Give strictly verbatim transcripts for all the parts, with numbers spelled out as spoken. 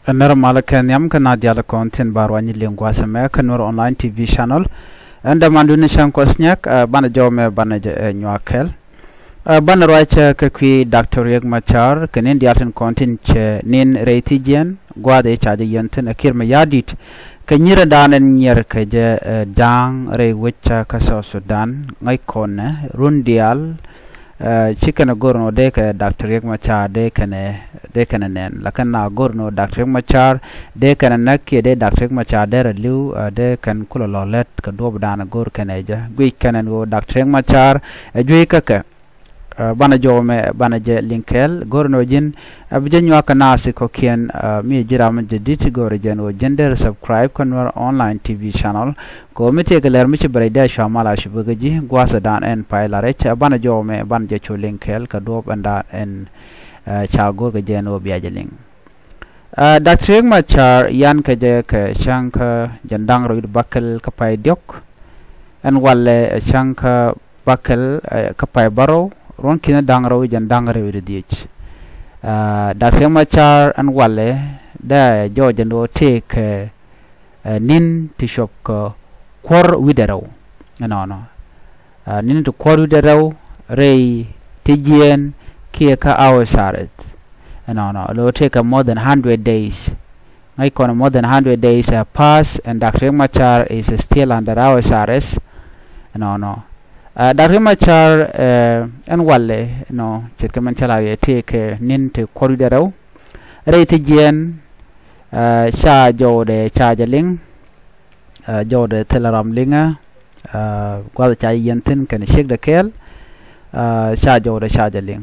Ɛ nɛr malä kɛ nhiam kä na dial kɔn thin ba ruany liŋ gua̱a̱th ɛmɛ kä Nuer Online T V channel. Ɛn dämandu ni cäŋ kɔs nyɛk, ɛ, banɛ jɔw mɛ banɛ jɛ, ɛ, nyuak kɛl. Ɛ, banɛ ruac, ɛ, kä kui̱ Doctor Riek Machar kɛ nin dial tin kɔn tin cɛ nin rɛy thi̱jiɛn gua̱a̱th ɛ ca jɛ yɛn thin ɛ Kiir Mayardit. Kɛ nyirɛ dan ɛn nyier kɛ jɛ, ɛ, ja̱a̱ŋ rɛy wec kä South Sudan ŋäc kɔn ɛ run dial. Ɛ, ci kɛn ɛ go̱r nɔ dee kɛ Doctor Riek Machar dee kɛn ɛ, dee kɛn ɛ nɛn. Lakin na go̱r nɔ Doctor Riek Machar dee kɛn ɛ näk kiɛ dee Doctor Riek Machar dee rɛ li̱w, ɛ, dee kɛn kulɛ lɔ lät kɛ duɔ̱ɔ̱p dan ɛ go̱r kɛn ɛ jɛ. Guic kɛn ɛn ɣöö Doctor Riek Machar ɛ juey kä kɛ. Ɛ, banɛ jɔw mɛ banɛ jɛ liŋ kɛɛl go̱r nɔ ji̱n, ɛ, bi jɛ nyuak kɛ naath kɔ̱kiɛn, ɛ, mi ji̱ ram jɛ di̱t go̱r jɛn ɣöö ji̱n dee subscribe kä Nuer Online T V channel. Kɛ ɣöö mi tëëkɛ lɛr mi ci bɛ rɛc dee cua mal a ci bä kä ji̱ gua̱a̱th ɛ dan ɛn pay la rɛc, ɛ, banɛ jɔw mɛ banɛ jɛ cu liŋ kɛɛl kɛ duɔ̱ɔ̱p ɛn dan ɛn, ɛ, ca go̱r kɛ jɛn ɣöö bia jɛ liŋ. Ɛ, Doctor Riek Machar yan kɛ jɛ kɛ cäŋ kä jɛn da̱ŋ rɛw wi̱cdɛ bäkɛl kä pay diɔ̱k. Ɛn walɛ, ɛ, cäŋ kä bäkɛl, ɛ, kä pay bärɔw ruɔ̱n ki̱n da̱ŋ rɛw wi̱c jɛn da̱ŋ rɛw wi̱cdɛ dhiec. Ɛ, Doctor Riek Machar ɛn walɛ dee jɔɔc ɛn ɣöö tëëkɛ, ɛ, ni̱n ti cuɔp kɛ kuɔ̱r wi̱cdɛ rɛw. Ɛnɔnɔ. Ɛ, ni̱n ti kuɔ̱r wi̱cdɛ rɛw rɛy thi̱jiɛn kiɛ kä hours arrest. Ɛnɔnɔ. Lo tëëkɛ more than hundred days. Ŋäc kɔn more than hundred days have passed and Doctor Riek Machar is still under house arrest. Ɛnɔnɔ. Ɛ, Doctor Riek Machar, ɛ, ɛn walɛ, ɛnɔ, ce̱tkɛ mɛn cä la yɛ tëëkɛ ni̱n ti kuɔ̱r wi̱cdɛ rɛw rɛy thi̱jiɛn, ɛ, ca jɔwdɛ ca jɛ liŋ. Ɛ, jɔwdɛ thilɛ ram liŋä, ɛ, gua̱th ca yɛn thi̱n kɛn ciekdɛ kɛɛl, ɛ, ca jɔwdɛ ca jɛ liŋ.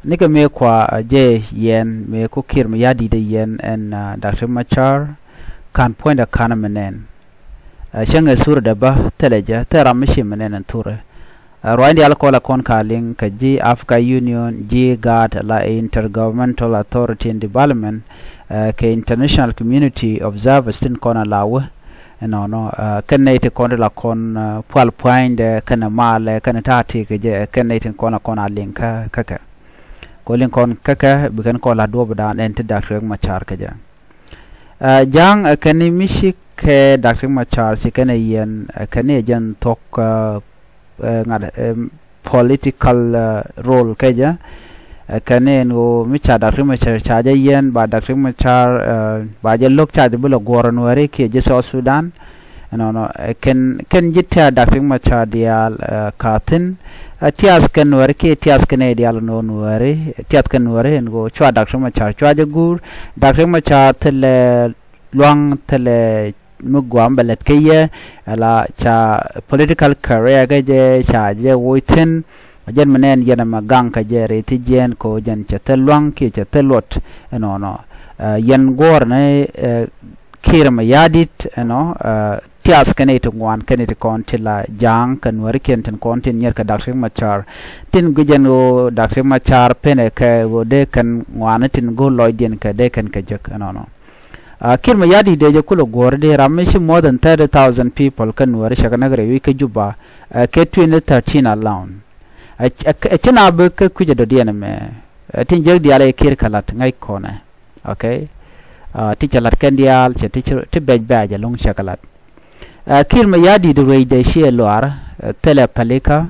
Nikɛ mëë kua, ɛ, jɛ yɛn mëë ku Kiir Mayardit ɛ yɛn ɛn, ɛ, Doctor Machar ka̱n puɔ̱nydɛ ka̱n mɛ nɛn. Ɛ, cäŋ ɛ thurɛ dɛ bä thilɛ jɛ thilɛ ram mi ci mɛ nɛn ɛn thurɛ. Ɛ, ruacni diaal kɔn la kɔn ka liŋ kɛ ji̱ Africa Union, ji̱ GATT, la Intergovernmental Authority in Development, ɛ, kɛ international community observers tin kɔn a la wä. Ɛnɔnɔ, ɛ, kɛn nɛy ti kɔn ti la kɔn, ɛ, pual pua̱nydɛ kɛn malɛ kɛn ta̱a̱ ti kɛ jɛ, kɛn nɛy ti kɔn la kɔn a liŋ kä, kä kɛ. Kɛ liŋ kɔn kä kɛ bi kɛn kɔn la duɔ̱ɔ̱p dan ɛn ti Doctor Riek Machar kɛ jɛ. Ɛ, ja̱a̱ŋ, ɛ, kɛn mi ci kɛ Doctor Riek Machar ci kɛn ɛ yɛn, ɛ, kɛn ɛ jɛn thuɔ̱k, ɛ, ɛ, ŋa̱t, ɛ, political, ɛ, role kɛ jɛ. Ɛ, kɛn ɛn ɣöö mi ca Doctor Machar ca jɛ yɛn ba Doctor Machar, ɛ, ba jɛ lo̱k ca jɛ bi lɛ guɔ̱r Nuääri kiɛ ji̱ South Sudan. Ɛnɔnɔ, ɛ, kɛn, kɛn ji̱ tɛ̈ Doctor Machar diaal, ɛ, ka thi̱n. Ɛ, tiath kɛn Nuääri kiɛ tiath kɛn ɛ diaal nɔ Nuääri, tiath kɛn Nuääri ɛn ɣöö cua Doctor Machar cua jɛ guur. Doctor Machar thilɛ lua̱ŋ thilɛ mi guam bɛ lät kä yɛ, ala ca political career kä jɛ ca jɛ woc thi̱n. Jɛn mi nɛn yɛn ɛmɛ gaŋ kä jɛ rɛy thi̱jiɛn kɛ ɣöö jɛn cɛ thil lua̱ŋ kiɛ cɛ thil luɔt. Ɛnɔnɔ, ɛ, yɛn guɔ̱ɔ̱r ni, ɛ, Kiir Mayardit, ɛnɔ, ɛ, tiath kɛn iti ŋuan kɛn iti kɔn ti la ja̱a̱ŋ kɛ Nuäärikiɛn tin kɔn tin nyier kɛ Doctor Machar. Tin guic jɛn ɣöö Doctor Machar penɛ kɛ ɣöö dee kɛn ŋuan tin go̱o̱r lɔcdiɛn kɛ dee kɛn kɛ jek, ɛnɔnɔ. Ɛ, Kiir Mayardit dee jɛ kulɛ guɔ̱ɔ̱r di ram mi ci more than thirty thousand people kä Nuääri cɛ kɛ näk rɛy wi̱c kä Juba, ɛ, kɛ twenty thirteen alone. Ɛ, ɛ, ɛ, ci na bi kä kui̱c ɛ dɔ̱diɛn ɛmɛ, ɛ, tin jiäk diaal ɛ Kiir kɛ la̱t ŋäc kɔnɛ. Okay? Ɛ, ti cɛ la̱t kɛn diaal cɛ ti ci, ti bɛc bɛ̈ɛ̈c ɛlɔ̱ŋ cɛ kɛ la̱t. Ɛ, Kiir Mayardit ruecdɛ ciɛ luaar, ɛ, thilɛ pälikä,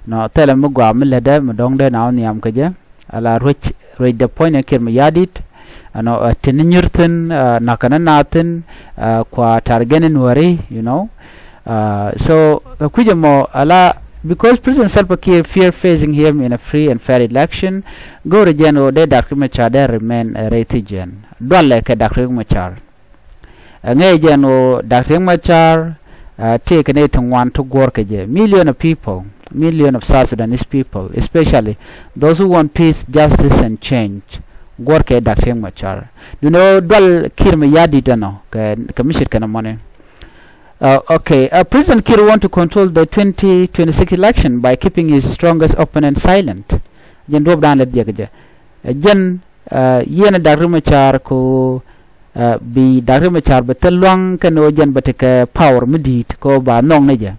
nɔ, thilɛ mi gɔaa mi lätdɛ mi dɔ̱ŋdɛ na wä nhiam kɛ jɛ. Ala ruec, ruecdɛ puɔ̱nydɛ Kiir Mayardit, ɛnɔ, ɛ, tin nyir thi̱n, ɛ, na̱kɛ ni naath thi̱n, ɛ, kua target ni Nuääri, you know. Ɛ, so, kɛ kui̱c ɛmɔ, ala, because President Salva Kiir fear facing him in a free and fair election, go̱o̱rɛ jɛn ɣöö dee Doctor Machar dee remain, ɛ, rɛy thi̱jiɛn. Dualɛ kɛ Doctor Machar. Ɛ, ŋäc jɛn ɣöö Doctor Riek Machar, ɛ, tëëkɛ nɛy ti ŋuan ti guɔ̱ɔ̱r kɛ jɛ. Million of people, million of South Sudanese people, especially those who want peace, justice and change, guɔ̱ɔ̱r kɛ Doctor Riek Machar. Duundɛ ɣöö dual Kiir Mayardit ɛnɔ kɛ, kɛ mi ce̱tkɛ nɔmɔni. Ɛ, okay, ɛ, President Kiir want to control the twenty twenty-six election by keeping his strongest opponent silent. Jɛn duɔ̱ɔ̱p dan lät jɛ kɛ jɛ. Ɛ, jɛn, ɛ, yɛn Doctor Riek Machar ko, ɛ, bi Doctor Riek Machar bɛ thil lua̱ŋ kɛn ɣöö jɛn bɛ tekɛ power mi di̱i̱t kɛ ɣöö ba nhɔk ni jɛ.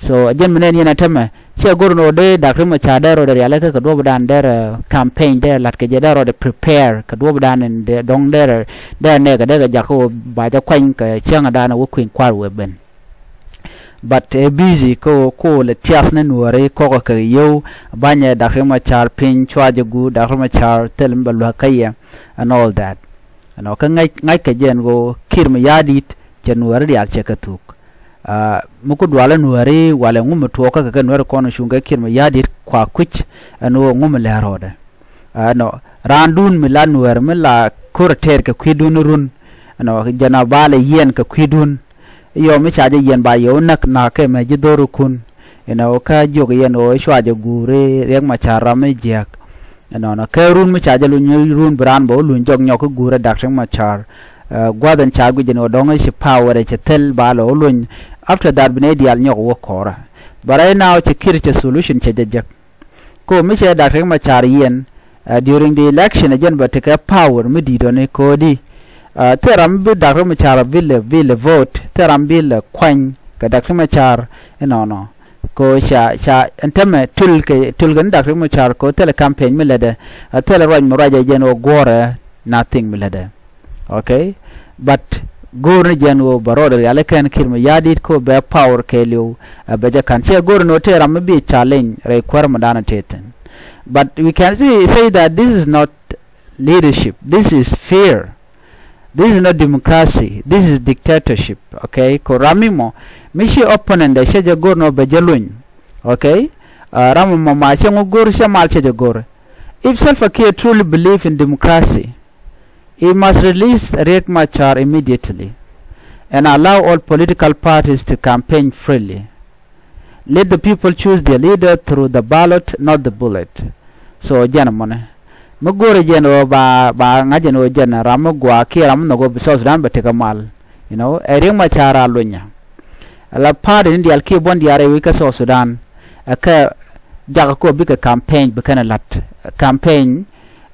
So, ɛ jɛn mi nɛn yɛn ɛ tämɛ, Cɛ go̱r ni ɣöö dee Dak Riek Machar dee rɔɔdɛ rialikä kɛ duɔ̱ɔ̱pdan, dee rɛ campaign, dee la̱t kɛ jɛ, dee rɔɔdɛ prepare kɛ duɔ̱ɔ̱pdan in dee dɔ̱ŋ dee rɛ, dee nɛɛkɛ dee kɛ jakä ɣöö ba jɛ kuany kɛ cäŋdan wä kui̱ny kua̱r wëë ben. But ɛ busy kä ɣöö, kä ɣöö lɛ tiath ni Nuääri kɔkɛ kɛ yio̱w, banyɛ Dak Riek Machar piny, cua jɛ guur, Dak Riek Machar thil mi bɛ luäk kä yɛ and all that. Ɛnɔ kä ŋäc, ŋa̱ckɛ jɛ ɛn ɣöö Kiir Mayardit cɛ Nuääri diaal cɛ kɛ thuk. Mi ku dualä Nuääri walɛ ŋu mi tuɔɔkä kɛ kɛ Nuääri kɔn cuŋ kɛ Kiir Mayardit kua kui̱c ɛn ɣöö ŋu mi lɛ rɔɔdɛ. Ɛnɔ raandun mi la Nuäär mi la ko̱r tɛɛr kɛ kui̱dun run. Ɛnɔ jɛn a ba lɛ yiɛn kɛ kui̱dun. Yɔ mi ca jɛ yiɛn ba yɛ wä näk, na̱k kɛ mɛ ji̱ dhorikun. Ɛnɔ kä jiök yɛn ɣöö cua jɛ guuri Riek Machar ram mi jiäk. Ɛnɔnɔ kɛ run mi ca jɛ luny run bi raan bɛ wä luny jɔk nyɔk kä guurɛ Dak Riek Machar. Gua̱th ɛn ca guic ɛn ɣöö dɔ̱ŋ ci power ɛ cɛ thil ba lɛ wä luny. After that bi nɛy diaal nyɔk wä kɔrä. But right now cɛ Kiir cɛ solution cɛ jɛ jek. Ko mi cɛ Dak Riek Machar yiɛn during the election ɛ jɛn bɛ tekɛ power mi di̱i̱t ɔni ko̱di. Thil ram mi bi Dak Riek Machar bi lɛ, bi lɛ vote, thil ram bi lɛ kuany kɛ Dak Riek Machar. Ɛnɔnɔ ko ca, ca ɛn tämɛ tul kɛ, tul kɛ ni Dak Riek Machar ko thilɛ campaign mi lätdɛ. Thilɛ ruac mi ruacɛ jɛn ɣöö guɔ̱rɛ nothing mi lätdɛ. Okay. But go̱o̱r ni jɛn ɣöö bɛ rɔɔdɛ rialikä ɛn Kiir Mayardit ko bɛ power kɛɛliw. Bɛ jɛ ka̱n cɛ go̱o̱r ni ɣöö tëë ram mi bi challenge rɛy kuäär mi da̱a̱n tëë thi̱n. But we can see, say that this is not leadership. This is fear. This is not democracy. This is dictatorship. Okay. Ko ram mi mɔ mi ci opponent dɛ cɛ jɛ go̱o̱r ni ɣöö bɛ jɛ luny. Okay. Ram mi mɔ ma cɛ ŋu go̱o̱r, cɛ mal cɛ jɛ go̱o̱r. If Salva Kiir truly believe in democracy, he must release Riek Machar immediately and allow all political parties to campaign freely. Let the people choose their leader through the ballot, not the bullet. So jɛn mɔnɛ mi go̱o̱rɛ jɛn ɣöö ba, ba ŋa̱c jɛn ɣöö jɛn ram mi gɔaa kiɛ ram mi nhɔk ɣöö bi South Sudan bɛ tekɛ mal. You know, ɛ Riek Machar a lunyä. Ala party ni diaal kiɛ buɔ̱n diaal rɛy wec kä South Sudan. Ɛ kɛ jakä kɔ bikɛ campaign bi kɛn ɛ la̱t. Campaign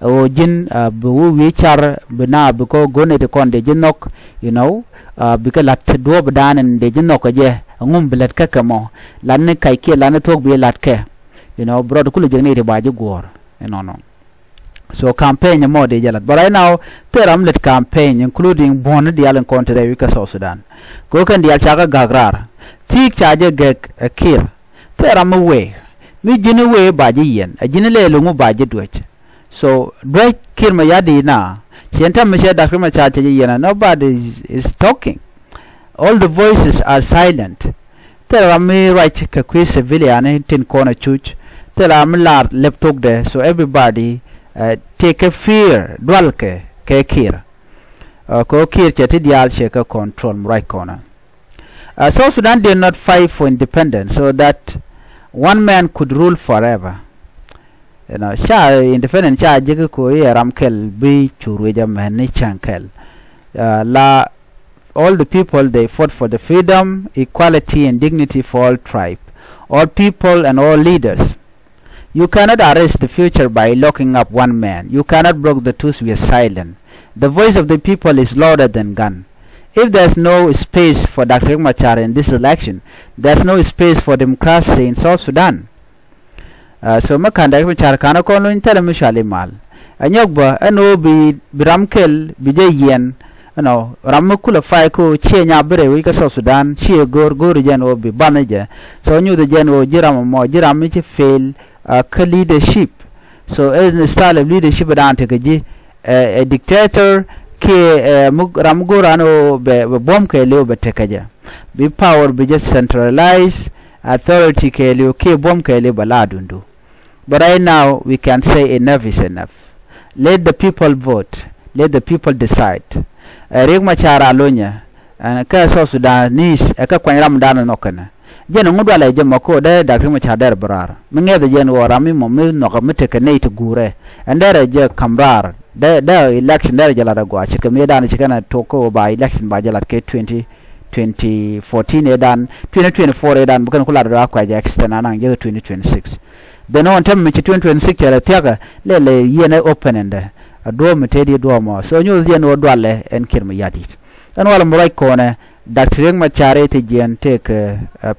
ɛ ɣöö ji̱n bi wä wi̱i̱ car bi na bi kɔ go̱n ɛ ti kɔn dee ji̱ nhɔk. You know, bikɛ la̱t duɔ̱ɔ̱p dan in dee ji̱ nhɔk ɛ jɛ. Ɛ ŋum bi lät kä kɛ mɔ. La̱t ni kac kiɛ la̱t ni thuɔ̱k bi la̱t kɛ. You know, bi rɔɔd kulɛ jek ni ti ba ji̱ guɔ̱ɔ̱r. Ɛnɔnɔ. So campaign mɔ dee jɛ lat. But right now, thil ram lät campaign, including buɔ̱n diaal in kɔn te rɛy wec kä South Sudan. Kɛ ɣöö kɛn diaal ca kɛ gak raar. Thi̱i̱k ca jɛ gɛk ɛ Kiir. Thil ram mi wee. Mi ji̱n wee ba ji̱ yiɛn. Ɛ ji̱n lɛ lo̱ŋ ba ji̱ duäc. So duäc Kiir Mayardit na. Ciɛn täämɛ cɛ Dak Riek Machar cɛ ji̱ yiɛn. Nobody is, is talking. All the voices are silent. Thil ram mi ruac kɛ kui̱ civilian ni tin kɔn a cuc. Thil ram mi lar lɛp thokdɛ. So everybody, uh, tëëkɛ fear, dualkɛ kɛ Kiir. Uh, kɛ ɣöö Kiir cɛ ti diaal cɛ kɛ control mi ruac kɔnä. Uh, South Sudan did not fight for independence so that one man could rule forever. You know, ca independent ca jek ko iɛ ram kɛl bi cu ruec amɛn ni cäŋ kɛl. Uh, la all the people, they fought for the freedom, equality and dignity for all tribe, all people and all leaders. You cannot arrest the future by locking up one man. You cannot block the truth with silence. The voice of the people is louder than gun. If there's no space for Doctor Riek Machar in this election, there's no space for democracy in South Sudan. Uh, so mi ka̱n Doctor Riek Machar ka̱n kɔn luny thilɛ mi cuali mal. Ɛ nyɔk bä ɛn ɣöö bi, bi ram kɛl bi jɛ yiɛn. Ɛnɔ ram mi kulɛ fay ko ciɛ nya bi rɛy wec kä South Sudan ciɛ go̱o̱r, go̱o̱r jɛn ɣöö bi banɛ jɛ. So nyuth jɛn ɣöö ji̱ ram ɛmɔ ji̱ ram mi ci fail, uh, kä leadership. So ɛn style of leadership dan tekɛ ji̱, uh, a dictator kiɛ, uh, mi, ram mi go̱o̱r an ɣöö bɛ, bɛ buɔ̱m kɛɛliw bɛ tekɛ jɛ. Bi power bi jɛ centralize, authority kɛɛliw kiɛ buɔ̱m kɛɛliw bɛ la dundu. But right now we can say enough is enough. Let the people vote. Let the people decide. Ɛ Riek Machar a lonyɛ ɛn kä South Sudanese ɛ kä kuany ram dan nhɔk kɛnɛ. Jɛn ŋu dualɛ jɛ mɔ ko dee Doctor Riek Machar dee rɛ bi raar. Mi ŋɛth jɛn ɣöö ram mi mɔ mi nhɔk mi tekɛ nɛy ti guurɛ. Ɛn dee rɛ jɛ ka̱m raar. Dee, dee election dee rɛ jɛ lat agɔaa ce̱tkɛ mi dan ci kɛn a tok kä ɣöö ba election ba jɛ lat kɛ twenty, twenty fourteen ëë dan, twenty twenty-four ëë dan bi kɛn ku lat dɔ̱ a kuɛc extend anaŋ jɛ kɛ twenty twenty-six. Then ɣän tɛm mi ci twenty twenty-six cɛ lɛ thia̱kä lɛ lɛ yiɛn ɛ open ɛndɛ. A duɔ̱ɔ̱p mi tëëdi duɔ̱ɔ̱p mɔ. So nyuth yɛn ɣöö dualɛ ɛn Kiir Mayardit. Ɛn walɛ mi ruac kɔnɛ Doctor Riek Machar ëë ti jiɛn tëëkɛ, uh,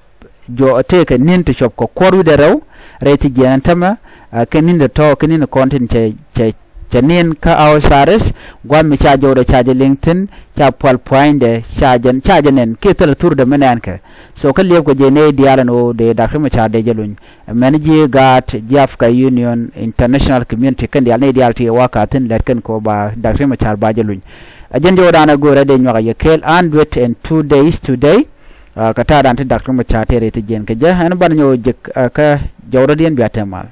jɔɔk tëëkɛ ni̱n ti cuɔp kɛ kuɔr wi̱cdɛ rɛw rɛy ti jiɛn ɛn tämɛ. Kɛ ni̱n ti tɔ̱ kɛ ni̱n kɔn tin cɛ cɛ cɛ ni̱n kä Osiris gua̱a̱th mi ca jɔwdɛ ca jɛ liŋ thi̱n ca pual pua̱nydɛ ca jɛ ca jɛ nɛn kiɛ thilɛ thurdɛ mi nɛɛnkɛ. So kä liɛpkɛ jɛ nɛy diaal ɛn ɣöö dee Doctor Machar dee jɛ luny. Mɛn ji̱ gaat ji̱ Africa Union International Community kɛn diaal nɛy diaal ti ɛ waka thi̱n lɛt kɛn kɔ ba Doctor Machar ba jɛ luny. Ɛ jɛn jɔwdan ɛ go̱o̱rɛ dee nyuak ɛ yɛ kɛɛl hundred and two days today. Kä ta̱a̱dan ti Doctor Machar tëë rɛy ti jiɛn kɛ jɛ ɛn banɛ nyɔk jek kä jɔwdä diɛn bia tɛm mal.